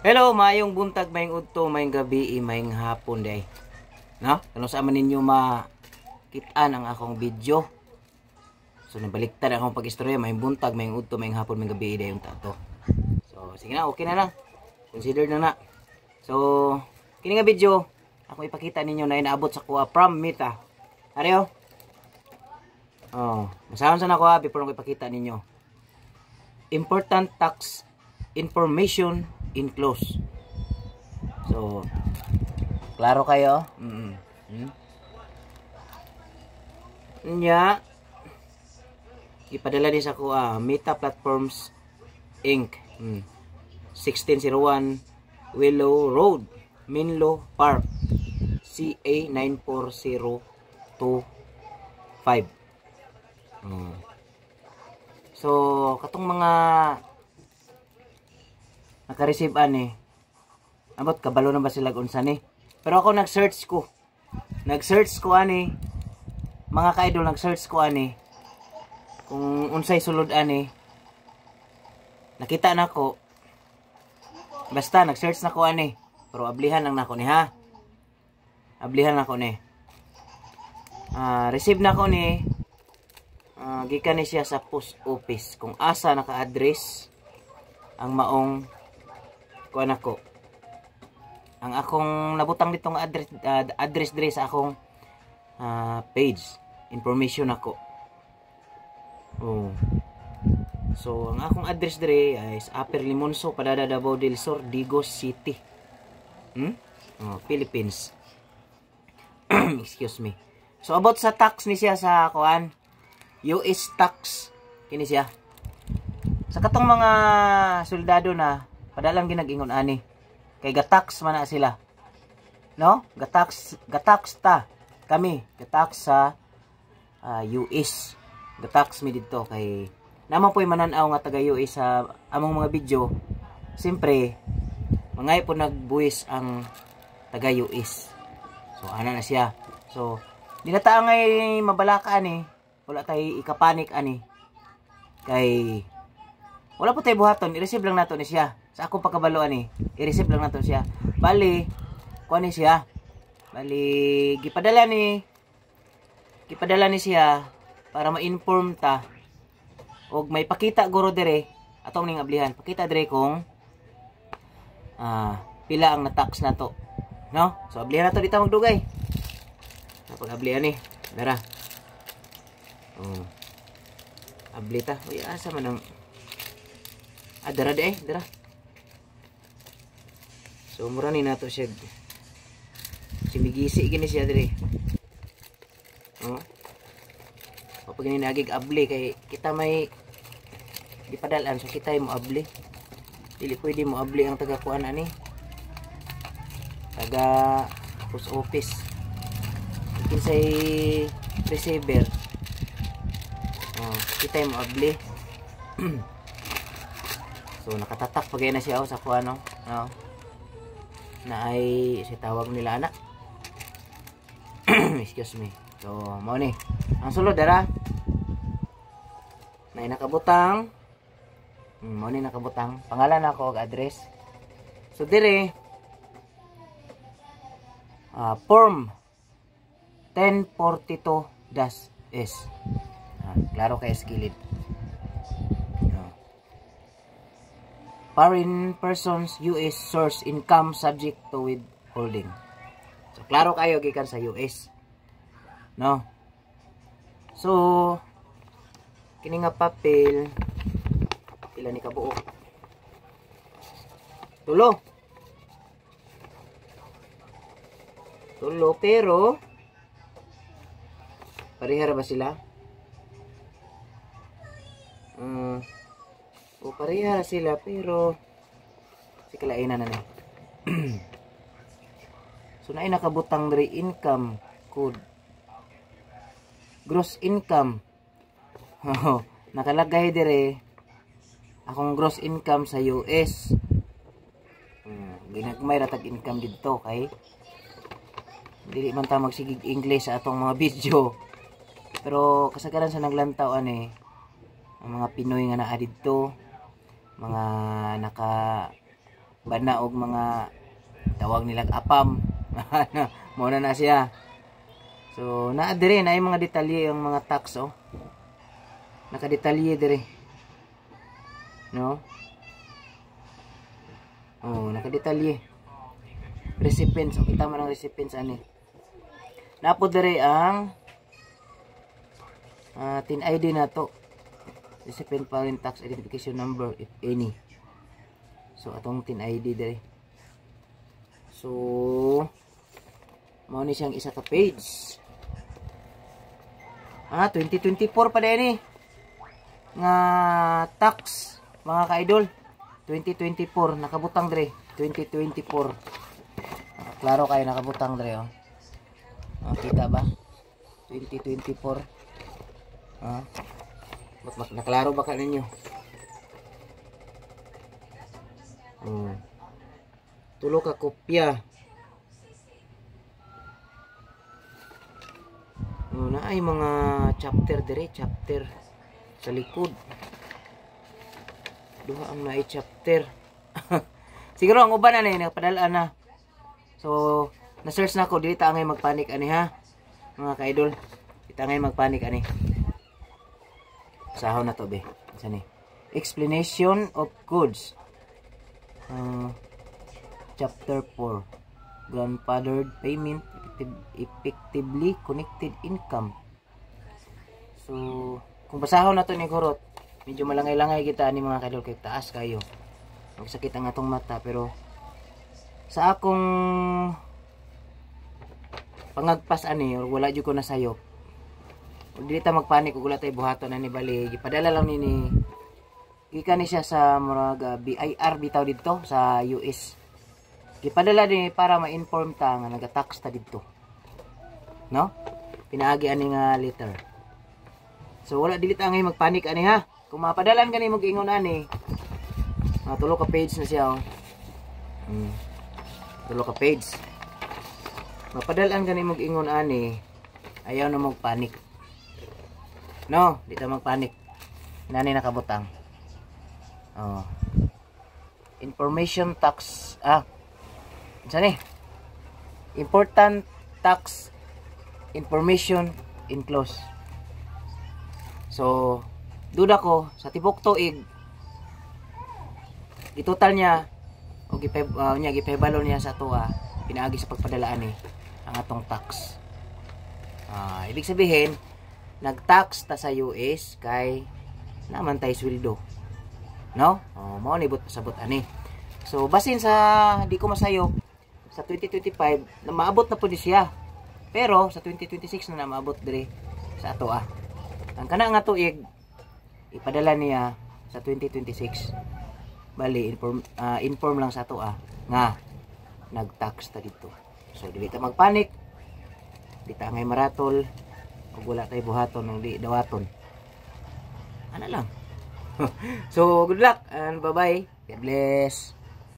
Hello, maayong buntag, maayong udto, maayong gabi, maayong hapon day. No? Kano sa man ninyo makitaan ang akong video. So nabaliktad akong pag-istorya, maayong buntag, maayong udto, maayong hapon, maayong gabi day yung tato. So sige na, okay na lang. Consider na na. So kini nga video, ako ipakita ninyo na inaabot sa kuha from Meta. Ariyo? Oh, masahon sa nako ha before ko ipakita ninyo. Important tax information enclosed. So, klaro kayo? Nya, ipadala ni sa kuha Meta Platforms Inc. 1601 Willow Road, Menlo Park, CA 94025. So, katong mga naka-receive ani, abot kabalo na ba sila unsa ni? Pero ako nag-search ko. Nag-search ko ani, mga ka-idol, nag-search ko ani kung unsay sulod ani. Nakita na ko. Basta nag-search na ko ani. Pero ablihan lang nako ni ha. Ablihan nako ni. Receive na ko ni, gikan ni siya sa post office kung asa naka-address ang maong kuan ako. Ang akong nabutang dito nga address dire sa akong page information ako. Oh. So ang akong address dire ay sa Upper Limonso, Padada, Davao del Sur, Digos City. Oh, Philippines. Excuse me. So about sa tax ni siya sa kuan, US tax kini siya. Sa katong mga soldado na padalang ginag-ingon ani kay gatax man na sila. No? Gatax, gatax ta kami, gatax sa US. Gatax mi didto kay naman po'y mananaw nga taga US sa among mga video. Siyempre, mga po nagbuwis ang taga US. So ana na siya. So di na ta angay mabalaka ani, wala tay ikapanik ani. Kay wala po tayo buhaton, i-receive lang nato ni siya. Sa akong pagkabalo ani, i-receive lang nato siya. Bali, kuan ni siya. Bali, gipadala ni siya para ma-inform ta og may pakita guro dire atong ning ablihan. Pakita dire kung pila ang na-tax nato. No? So ablihan nato dito magdugay. Napag ablihan ni. Dara. Oh. Abli ta. Uy, asa man ang. Ah, dara di eh, dara. So mura ni nato siya. Simigisi gini siya dire. Oh. Kapag gini nagig abli kay kita may gipadalan, so kita mo abli. Dili pwede mo abli ang taga kuan ani. Taga post office. Kinsay receiver. Oh, kita mo abli. So nakatatak pa na siya, oh, sa kuan, no. No. Na ay si tawag nila ana. Excuse me. So mao ni. Ang sulod dara. Na nakabutang. Mao ni nakabutang pangalan nako ug address. So dire form 1042-S. Klaro kay sa gilid. Oh. Foreign persons US source income subject to withholding. So klaro kayo gikan sa US. No? So kini nga papel, pila ni kabuok? Tulo. Tulo pero pareha ra ba sila? O pareha ra sila pero si kalainan na ni. So naay nakabutang diri income code. Gross income. Nakalagay dire akong gross income sa US. Ginagmay ra tag income didto kay dili man ta magsigig English sa atong mga video. Pero kasagaran sa naglantaw ani ang mga Pinoy nga naa didto, mga naka Bana og mga tawag nilang AFAM. Mao na na siya. So, naa dire na mga detalye ang mga tax, oh. Nakadetalye dire. No? Oh, nakadetalye. Recipients, oh, kita man ang recipients ani. Naa pod dire ang TIN ID na to. Recipient foreign tax identification number, if any. So atong TIN ID dire. So mao ni siyang isa ka page. Ah, 2024 pa din eh nga tax, mga ka-idol. 2024 nakabutang dire, 2024. Klaro kayo nakabutang dire, oh. Oh, kita ba? 2024. Ah. Mak naklaro ba ka ninyo? Oh. Tulo ka kopya. Oh, na ay mga chapter dire, chapter sa likod. Duha ang naay chapter. Siguro ang uban ani nagpadala na. So, na-search na ako, dili ta angay magpanik ani ha, mga ka-idol. Di ta angay magpanik ani. Sahon na to be. Isa ni. Explanation of codes. Chapter 4. Grandfathered payment, effectively connected income. So, kung basahon na to ni Kurot, medyo malangay-langay kita ani, mga ka-idol, kay taas kayo. Magsakit ang atong mata, pero sa akong pangagpas ani or wala jud ko nasayop. Ug dili ta magpanik ug wala tay buhaton ani, bali gipadala lang ni gikan ni siya sa murag BIR bitaw didto sa US. Gipadala ni para ma-inform ta nga naga-tax ta didto. No? Pinaagi ani nga letter. So wala, dili ta angay magpanik ani ha. Kung mapadalan gani mo ingon ani, mga tulo ka page na siya, oh. Tulo ka page. Mapadalan gani mo ingon ani, ayaw na magpanik. No, di ta magpanik. Nani nakabutang. Oh. Information tax, ah. Unsa ni? Important tax information enclosed. So, duda ko sa tibok tuig itotal niya o niya gipahibalo niya sa atoa pinaagi sa pagpadala ani ang atong tax. Ibig sabihin, nag-tax ta sa US kay naman tay sweldo. No? Oh, mao ni but pasabot ani. So basin sa di ko masayop sa 2025 na maabot na pud siya. Pero sa 2026 na na maabot dire sa ato ah. Ang kana nga tuig ipadala niya sa 2026. Bali inform lang sa ato ah nga nag-tax ta dito. So dili ta magpanik. Di ta angay maratol ug wala tay buhaton ng di dawaton. Ana lang. So good luck and bye-bye. God bless.